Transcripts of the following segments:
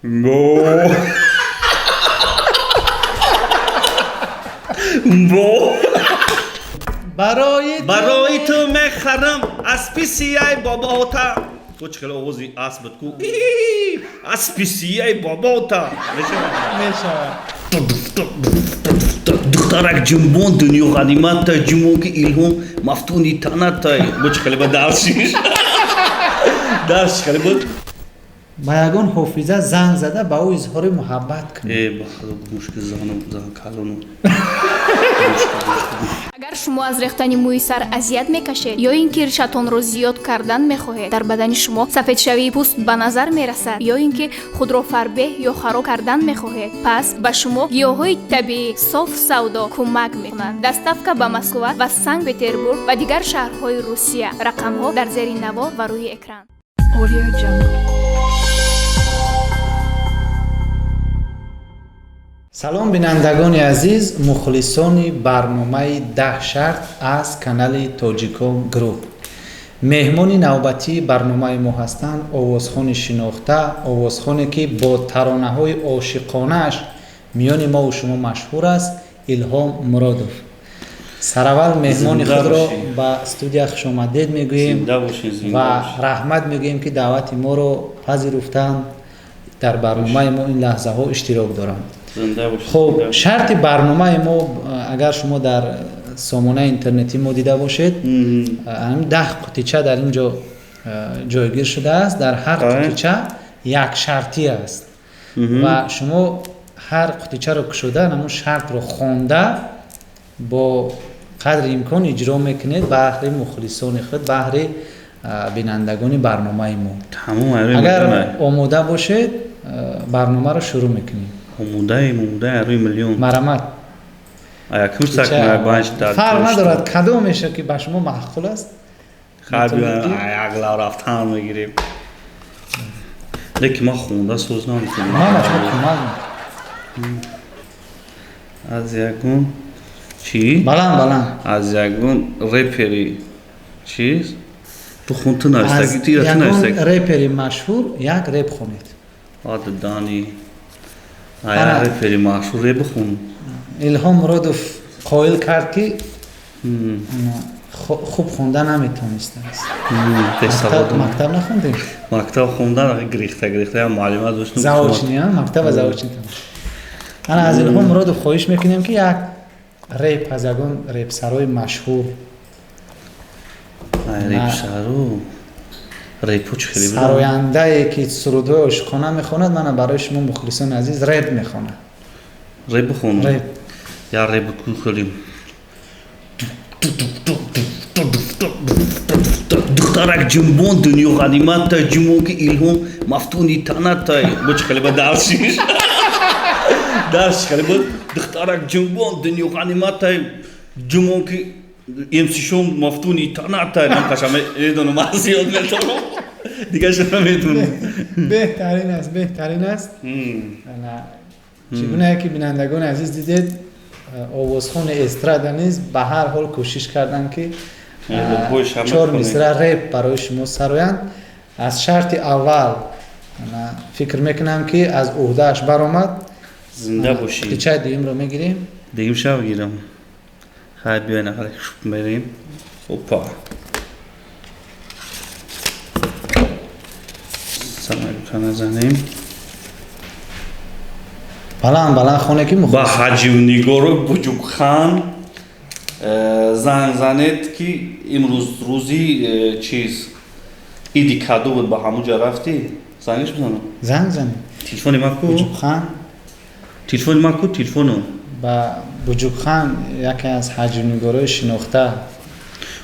Бо. Бо. Барои Барои ту мехарам аспи сияи бобота. Ку чӣ хеле овози асп буд ку. Аспи сияи бобота. Мешавад? Мешавад. Духтарак ҷунбон, дунё ғаниматтай, ҷумон ки илҳом мафтуни танатай. Бо чӣ хеле ба дарсиш. Дарс чӣ хеле буд? Ба ягон ҳофиза занг зада, ба ӯ изҳори муҳаббат кунед. Э, ба худо, гӯш ки занам зан калону. Агар шумо аз рехтани мӯи сар азият мекашед ё ин ки ришатонро зиёд кардан мехоҳед, дар бадани шумо сафедшавии пӯст ба назар мерасад ё ин ки худро фарбеҳ ё хароб кардан мехоҳед, пас ба шумо гиёҳҳои табиӣ Соф Савдо кӯмак мекунанд. Доставка ба Москва ва Санкт Петербург ва дигар шаҳрҳои Русия. Рақамҳо дар зери навор ва рӯи экран. Audio Jungle. Салом, бинандагони азиз, мухлисони барномаи «Даҳ шарт» аз канали Тоҷикон Груп. Меҳмони навбатии барномаи мо ҳастанд овозхони шинохта, овозхоне, ки бо таронаҳои ошиқонааш миёни мову шумо машҳур аст, Илҳом Муродов. Сараввал меҳмони Зинда худро бошед. ба студия хушомадед мегӯем Зинда бошед, зинда ва бошед. раҳмат мегӯем, ки даъвати моро пазируфтанд, дар барномаи мо ин лаҳзаҳо иштирок доранд. Зинда бошед. Хуб, зинда бошед. шарти барномаи мо, агар шумо дар сомонаи интернетӣ мо дида бошед, ҳамин 10 қутича дар ин ҷо ҷойгир шудааст. Дар ҳар қутича як шартӣ аст ва шумо ҳар қутичаро кушода, ҳамун шартро хонда, бо қадри имкон иҷро мекунед баҳри мухлисони худ, баҳри бинандагони барномаи мо. Тамом, арӯи Агар миллион. омода бошед, барномаро шурӯъ мекунем. Омодаем, омодаем, арӯи миллион. Марамат. Якум сак панҷ дар. Фарқ надорад, кадомеша ки ба шумо маъқул аст. Хай, як лав рафтан мегирем. Лекин ман хонда соз наметавонам. Ман ба шумо кӯмак мекунам. Аз ягон чӣ? Баланд, баланд. Аз ягон репери чиз? Ту хун, ту Аз навистаги, ту ира ту ягон навистаги. репери машҳур як реп хонед. Ад дани. Ана. Ая репери машҳур реп бихун. Илҳом Муродов қоил кард, ки хуб хонда наметонистааст. Бесаводам. Мактаб нахондем? Мактаб хондан гирихта гирихта, я муаллима доштум. Заочный, а? Мактаба заочный тамошо. Ана, аз Илҳом Муродов хоҳиш мекунем, ки як реп аз ягон репсарои машҳур. Ай, репсаро. Репо чӣ хеле будам? Сарояндае, ки сурудҳои ошиқона мехонад, мана барои шумо, мухлисони азиз, реп мехонад. Реп бихонам. Реп. Я реп ку хеле. Духтарак ҷунбон, дунё ғаниматтай, ҷумон ки илҳом мафтуни танатай. Бо чӣ хеле ба дарсиш. Дарс чӣ хеле буд? Духтарак ҷунбон, дунё ғаниматтай, ҷумон ки МС Шон мафтуни танатай. Ман қашам медонам, ман зиёд метавонам. Дигарша наметавонам. Беҳтарин аст, беҳтарин аст. Ана, чӣ гунае ки, бинандагони азиз, дидед, овозхони эстрада низ ба ҳар ҳол кӯшиш карданд, ки Бой шама чор хонем. мисра реп барои шумо сароянд. Аз шарти аввал, ана, фикр мекунам, ки аз ӯҳдааш баромад. Зинда бошӣ. Қутичаи дуюмро мегирем. Дигим шав гирам. Хай, биёй, нафаре мерем. Опа. Самолёта назанем. Баланд, баланд хоне, ки Ба мухлис. ҳаҷивнигору Буҷукхан занг занед, ки имрӯз рӯзи чиз, иди каду буд, ба ҳамун ҷа рафтӣ? Зангиш бизанам? Занг занед. Телефони ман ку? Буҷукхан. Телефони ман ку, телефону? Ба Буҷукхан, яке аз ҳаҷвнигорои шинохта.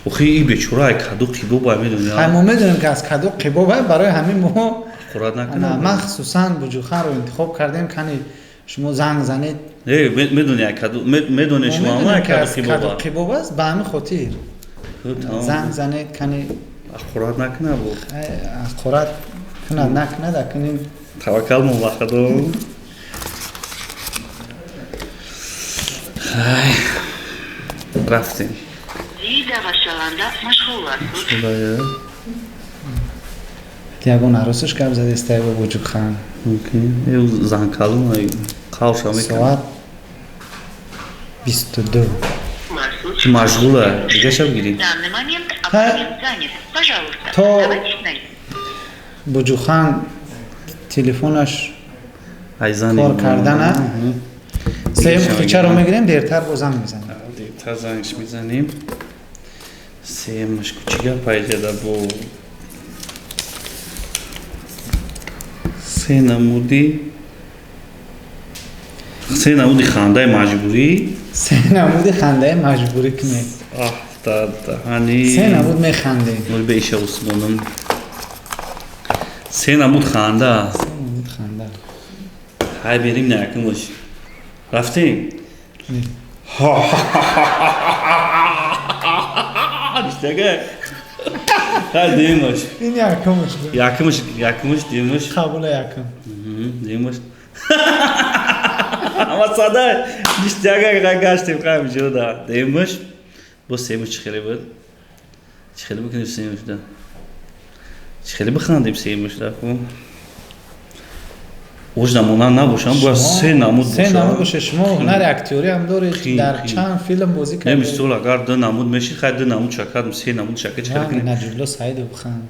Охи, и бечора ай каду қибо ба медонӣ. Хай, мо медонем, ки аз каду қибо, барои ҳамин мо Қурат ана, накунам. махсусан Буҷукханро интихоб кардем. Кани, шумо занг занед. Э, медонӣ ай каду, медонӣ Мо шумо ама медонем, ай ки каду аз қибо каду ба. қибоб аст, ба ҳамин хотир занг занед, кани. Қурат накуна бо. Хай, ҳақорат кунад, накунад, акунин. Таваккал мо ба Худо. Хай. Рафтем. Даъватшаванда машғул аст. Худоё. Ягон арӯсаш гап задестай бо Буҷукхан? Мумкин занкалум қавша мекунад. Соат 22. Машғула, дига шаб гирем. В данный момент абонент занят. Пожалуйста, То- оставайтесь на Буҷухан телефонаш Айзани. кор кардана. Сеюм қутичаро мегирем, дертар бо занг мезанем. Дертар зангш мезанем. Сеюмаш чӣ гап айҷада бо се намуди хандаи маҷбурӣ. Се намуди хандаи маҷбурӣ кунед. Аҳ, даҳани. Се намуд механдем. Нури бе иша усмоном. Се намуд ханда. Се намуд ханда. Ҳай берим на якум бош. Рафтем? Ништага. Ҳай дуюмаш. Ин якумаш буд. Якумаш, якумаш, дуюмаш. Қабула якум. Дуюмаш. Ама сада ништага гаштем қайм ҷода. Дуюмаш. Бо сеюмаш чӣ хеле буд? Чӣ хеле бикунем сеюмаш да? Чӣ хеле бихандем сеюмаш да? Ош намона набошам, бояд се намуд се боша. Намуд боша. Шумо ҳунари актёрӣ ҳам доред, дар чанд филм бозӣ Не, кардед. мисол агар ду намуд мешид, хай ду намуд шакадм, се намуд шака чӣ хеле кунем? Наҷибулло Саидов бихан.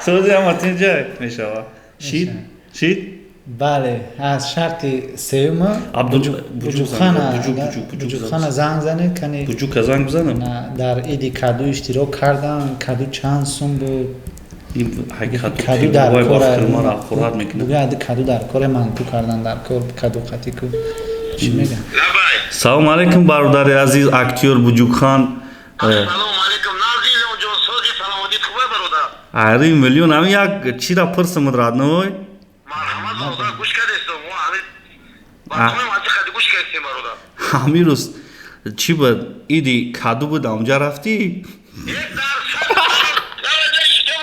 Сози ҳама тинҷа мешава. Шид? Шид? Бале, аз шарти сеюма Буҷуқхана занг занед, кани. Буҷука занг бизанам? Дар иди каду иштирок кардам, каду чанд сум буд? Каду дар кор мекунад. Бугӯяд каду дар коре манту кардан дар кор каду қатӣ ку чӣ мегӯям? Салом алейкум, бародари азиз, актёр Буҷукхан. Ассалому алейкум, Назилонҷон, сози саломатит хубе, бародар? Ари миллион, ҳамин як чира пурсимуд, родной. Марҳамат, бародар, гӯш кардестам, мо ҳамин барномаи маҷли қади гӯш кардестем, бародар. Ҳамин рӯз чӣ буд? Иди каду буд, онҷа рафтӣ? Як дар дараҷа иштиёқ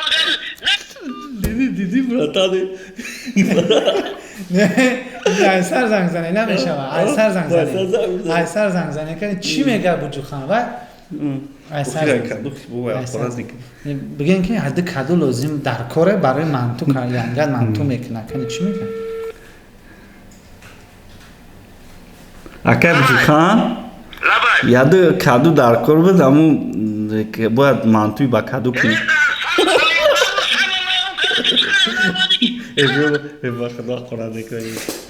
Диди, диди, братан. Не, айсар занг занӣ намешава. Айсар занг занӣ. Айсар занг занӣ кани чӣ мега Буҷухан ва? Айсар занг Каду занӣ. Бигӯем ки ҳадди каду лозим дар коре барои манту янгад манту мекунад. Кани чӣ мега? Акай Буҷухан, Лабай. Яду каду дар кор буд, аму бояд мантуи ба каду кунӣ.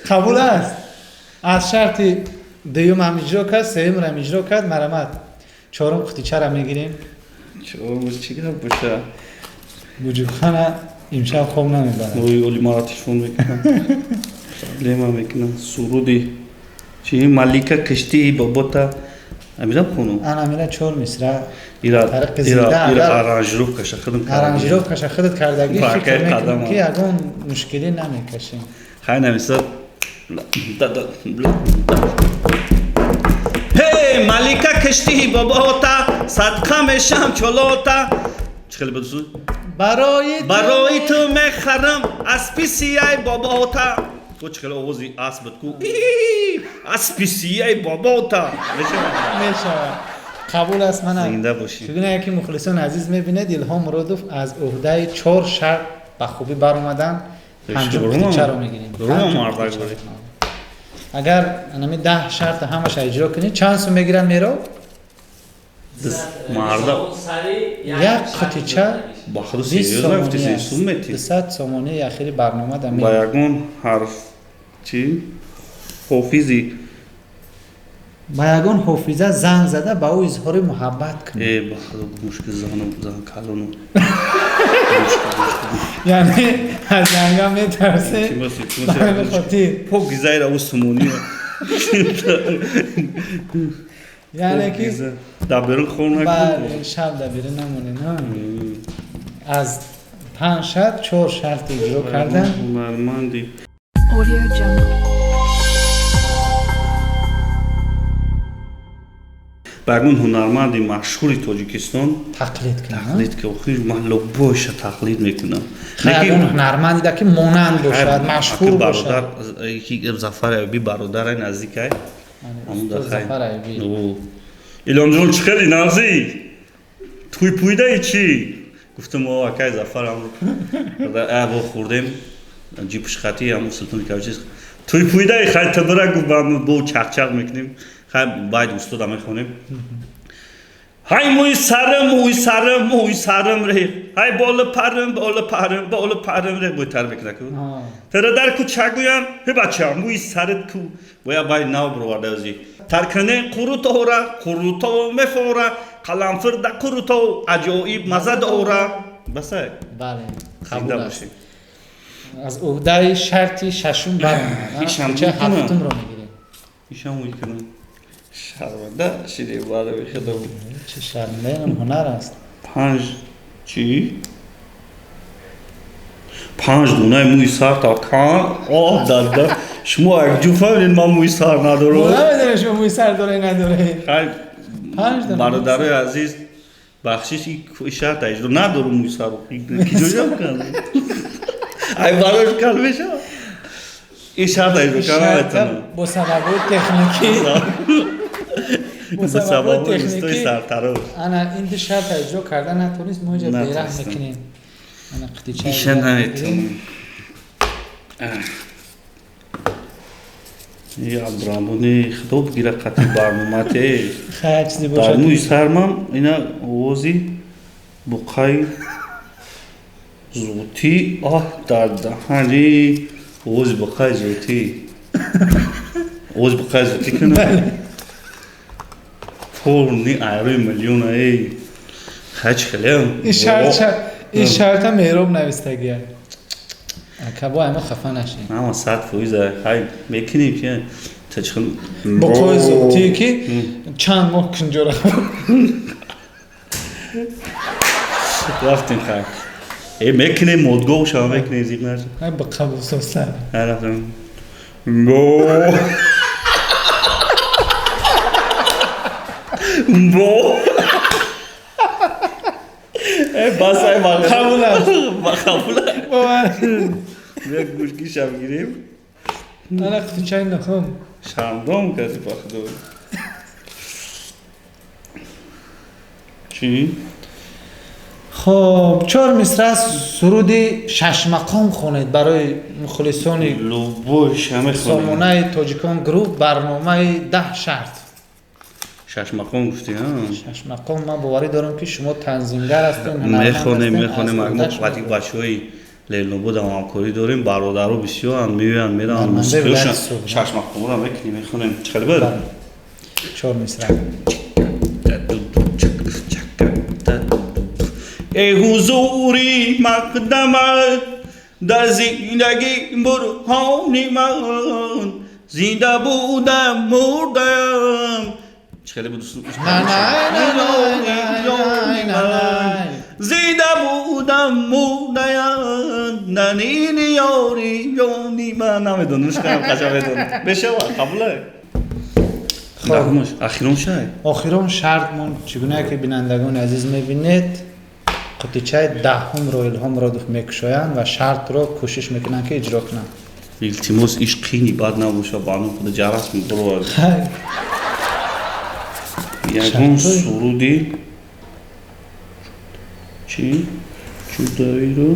Қабул аст. Аз шарти дуюм ҳам иҷро кард, сеюмро ҳам иҷро кард, марамат. Чорум қутичаро мегирем. Чорумаш чӣ гап боша? Буҷуқхана имшаб хоб намебарад. Ой, оли мара телефон мекунам. Проблема мекунам. Суруди чи малика киштии бобота амира хонум. Ана амира чор мисра. Ира тариқи ира зинда ира агар аранжировкаша худам кардагӣ. Аранжировкаша худат кардагӣ, Ба фикр акай мекунам қадам. ки ягон мушкилӣ намекашем. Хай намиса. Ҳей, малика киштии бобота, садқа мешам чолота. Чӣ хеле буд суруд? Барои ту Барои ту мехарам аспи сияи бобота. Ку чӣ хеле овози асп буд ку? Аспи сияи бобота. Мешавад? Мешавад. Қабул аст мана. Зинда бошӣ. Чунки яке мухлисон азиз мебинед, Илҳом Муродов аз уҳдаи чор шарт ба хубӣ баромадан. Панҷум қутичаро мегирем. Дурума Панҷум мардак қутичаро. бурӣ. Агар анами 10 шарта ҳамаша иҷро кунед, чанд сум мегиранд меро? Марда. Як қутича Ба худу 20 серьёзно гуфти, сомонӣ аст. сум мети? 200 сомонӣ ахири барнома да Ба мегирем. ягон ҳарф чӣ? Ҳофизи. Ба ягон ҳофиза занг зада ба ӯ изҳори муҳаббат кунед. Э, ба худу мушкил зану зан калону. Яъне аз янга метарсе. Ба ҳамин хотир. Пок гизайра ӯ сумонӣ. Яъне ки Дар берун хор накун. Бале, шаб дар берун намонед. Аз панҷ шарт чор шарт иҷро кардан. Ҳунарманди. Audio Jungle. Ба ягон ҳунарманди машҳури Тоҷикистон тақлид кунад. Тақлид ки охир ман лобойша тақлид мекунам. Ягон ҳунарманде ки монанд бошад, машҳур бародар бошад. Ки Зафар Аюбӣ бародарай наздикай. Ҳамун Устод дар хай. Зафар Аюбӣ. Илҳомҷон, чӣ хеле нағзӣ? Туй пӯйдаи чӣ? Гуфтам о акай Зафар ам бо хӯрдем ҷипушхати ҳамун султони кавчи туй пуйдаи хай табара гуфт бо чақчақ мекунем хай байд устода мехонем. Ҳай мӯи сарам мӯи сарам мӯи сарам рех ҳай бола парам бола парам бола парам рех бойтар мекуна ку тара дар кӯча гӯям ҳе бача мӯи сарат ку боя бай нав бировардази таркане қурутора қуруто мефора қаламфир да қуруто аҷоиб маза дора басай. Бале, қабул аст. Аз уҳдаи шарти шашум бармеомад, ҳафтумро мегирем. Ишам мекунам. Шарманда шиде барои худам. Чӣ шармандаам, ҳунар аст. Панҷ чӣ? Панҷ дунаи мӯи сар та кан оҳ дада шумо якҷо фаҳмидед ман мӯи сар надорам. Намедонам шумо мӯи сар доред надоред. Хай бародарои азиз бахшиш ин шарт иҷро надорам мӯи сар. Ки ҷоҷам кардам? Ай барош кал мешавад. Ин шарт иҷро кардан наметавонам. Бо сабабҳои техникӣ бо сабабҳои устои сартарош. Ана ин ду шарт иҷро карда натавонист, мо инҷа бераҳм мекунем. Ана қитича иша наметавонам. И Абдурахмони худо бигира қатъи барномате. Хай чизе бошад. Дар мӯи сармам ина овози буқаи зотӣ оҳ дар даҳани овози буқаи зотӣ. Овози буқаи зотӣ кунам. Полни айрои миллион эй. Хай чӣ хелем? Ин шарта Меҳроб навистагия. Ака бо ама хафа нашед. Ама 100% хай мекунем ки тачхел буқои зотӣ ки чанд моҳ кунҷора рафтем хай. Э мекунем модгоҳ шава мекунем зиқ наша. Хай ба қабул соса. Хай рафтем. Бо бо э бас ай қабул аст. Ба қабул аст. Як гӯшгишам гирем. Ана қутичаи нуҳум. Шармдом кардӣ ба худо. Чӣ? Хоб, чор мисра суруди шашмақом хонед барои мухлисони сомонаи Тоҷикон Груп барномаи 10 шарт. Шашмақом гуфтӣ, ҳа? Шашмақом ман боварӣ дорам ки шумо танзимгар ҳастед. Мехонем, мехонем. Мо қати бачаҳои Лелнободам ҳамкорӣ дорем, бародаро бисёранд, меоянд, мераванд, мусиқиёшон шашмақомро мекунем, мехонем. Чӣ хеле бад? Чор мисра. Эй ҳузури мақдамат дар зиндагӣ бурҳони ман зинда будам мурдам. Чӣ хеле буд? Зинда будам мурдаям нанини ёри ёни ман. Намедонам шикарам қача медонам. Бешава қабуле. Хоб, охирон шай. Охирон шартмон чӣ гуна ки бинандагони азиз мебинед, қутичаи даҳумро Илҳом Муродов мекушоянд ва шартро кӯшиш мекунанд ки иҷро кунанд. Илтимос иш қини бад набоша, ба ном худа ҷарас мебурад. Ягон суруди чӣ? Ҷудоиро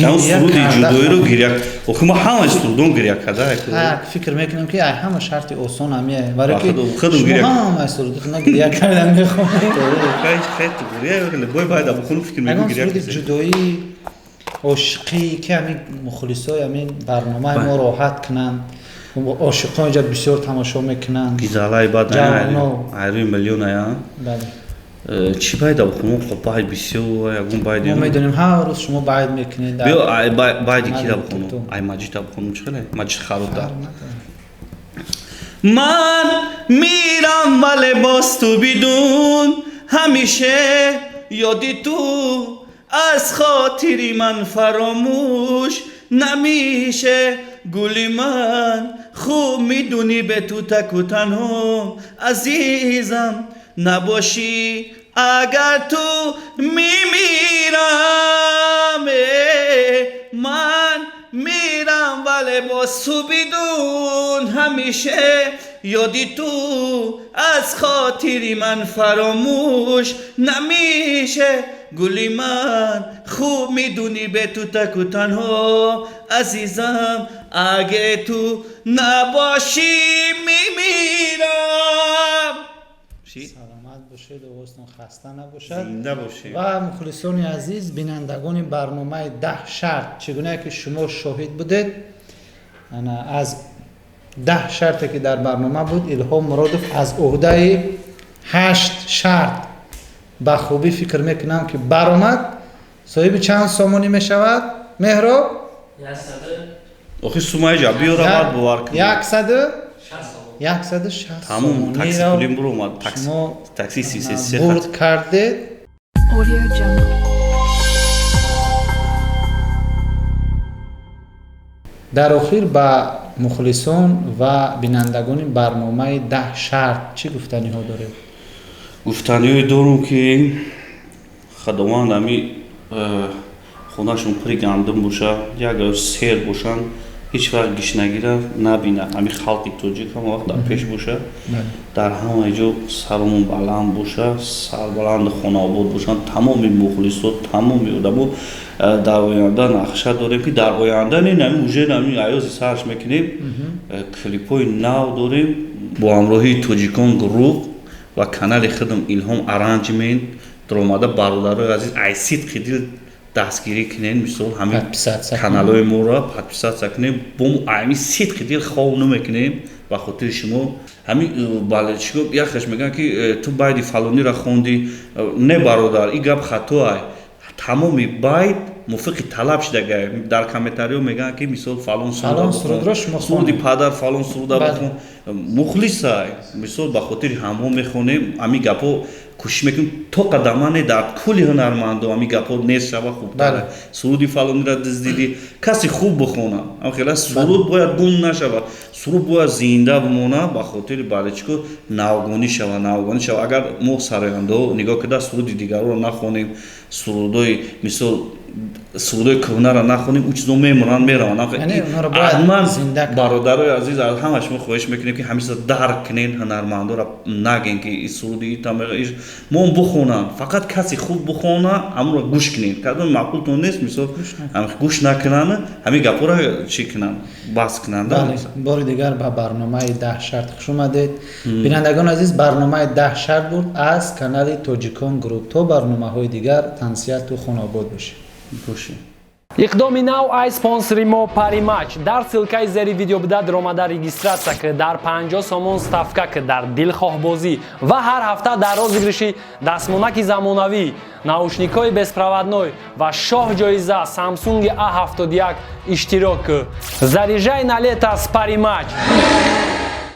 ягон суруди ҷудоиро гиря. Охи мо ҳамаи сурудон гиря карда. Фикр мекунам ки ай ҳама шарти осон ҳамия. Барои ки шумо ҳамаи сурудотона гиря кардан мехоҳед. Ягон суруди ҷудоӣ ошиқӣ ки ҳамин мухлисои ҳамин барномаи мо роҳат кунанд. Ошиқон инҷа бисёр тамошо мекунанд. Гизалаи бад айрӯи миллион ая. Бале. Чӣ байда бухонам? Хоб байд бисёр ягон байд. Мо медонем ҳар рӯз шумо байд мекунед. Биё байди кида бухонам? Ай Маҷида бухонам чӣ хеле? Маҷид Харода. Ман мирам вале боз ту бидун ҳамише ёди ту аз хотири ман фаромӯш намише. Гули ман хуб медунӣ бе ту таку танҳо азизам набошӣ агар ту мемирам. Ман мирам вале боз ту бидун ҳамише Ёди ту аз хотири ман фаромӯш намише. Гули ман, хуб медунӣ, бе ту таку танҳо, азизам. Аге ту набошӣ, мемирам. Саломат бошед, овозтон хаста набошад. Зинда бошед. Ва мухлисони азиз, бинандагони барномаи «Даҳ шарт», чӣ гуна ки шумо шоҳид будед, ана аз 10 шарте ки дар барнома буд, Илҳом Муродов аз уҳдаи ҳашт шарт ба хубӣ, фикр мекунам, ки баромад. Соҳиби чанд сомонӣ мешавад, Меҳроб? Охи сумайҷа биёра, баъд бовар кун. 160 Тамом, такси сомониро пулим буромад, такси. шумо Такси 33. бурд кардед. Audio Jungle. Дар охир ба мухлисон ва бинандагони барномаи «Даҳ шарт» чӣ гуфтаниҳо доред? Гуфтаниҳое дорум, ки Худованд ами хонашон пури гандум боша, як сер бошанд, ҳеҷ вақт гишнагира набина. Ҳами халқи тоҷик ҳама вақт дар пеш боша, дар ҳама ҷо саромон баланд боша, сарбаланду хонаобод бошанд тамоми мухлисо, тамоми одамо. Дар оянда нақша дорем, ки дар оянда не, нами уже нами аёзи сарш мекунем, клипҳои нав дорем бо ҳамроҳии Тоҷикон гурӯҳ ва канали худам Илҳом Аранҷмент даромада. Бародарои азиз, ай сидқи дил дастгирӣ кунен, мисол, ҳамин Подписаться кунед. каналҳои моро подписаться кунем. Бо мо ами сидқи дил хов намекунем ба хотири шумо. Ҳамин бале, чӣ гуфт, яхеш мегӯянд, ки ту байди фалониро хонди. Не, бародар, ин гап хатоай. Тамоми байд мувофиқи талаб шудага. Дар комментариҳо мегӯянд, ки мисол, фалон Фалон сурудро шумо суруди хонед. падар, фалон суруда бихон. Мухлисай, мисол, ба хотири ҳамҳо мехонем. Ҳамин гапҳо кӯшиш мекунем то қадамане дар кулли ҳунармандо ҳамин гапҳо нест шава, хубтар. Суруди фалонира дуздидӣ. Касе хуб бихона, хела суруд бояд гум нашава, суруд бояд зинда бимона, ба хотири балечко навгонӣ шава, навгонӣ шава. Агар мо сарояндаҳо нигоҳ карда суруди дигарро нахонем, сурудои, мисол, сурудои кӯҳнаро нахонем, ӯ чизо мемонанд, мераванд. Яъне онҳоро бояд Ҳатман. зинда кард. Бародарои азиз, аз ҳама шумо хоҳиш мекунем, ки ҳамеша дарк кунен ҳунармандоро, нагем, ки и суруди мо бухонам. Фақат касе хуб бухона, ҳамонро гӯш кунем. Кадом маъқултон нест, мисол, гӯш накунанд, ҳамин гапҳоро чӣ кунанд, бас кунанд. Бале, бори дигар ба барномаи «Даҳ шарт» хуш омадед. Бинандагони азиз, барномаи «Даҳ шарт» буд аз канали Тоҷикон Груп. То барномаҳои дигар тансиҳату хонаобод бошед. Бошед. Иқдоми нав ай спонсори мо Паримач. Дар ссылкаи зери видео буда даромада, регистрация ки, дар 50 сомон ставка ки дар дилхоҳбозӣ ва ҳар ҳафта дар розыгрыши дастмонаки замонавӣ, наушникҳои беспроводной ва шоҳ ҷоиза Samsung A71 иштирок ки. Заряжай на лето с Паримач.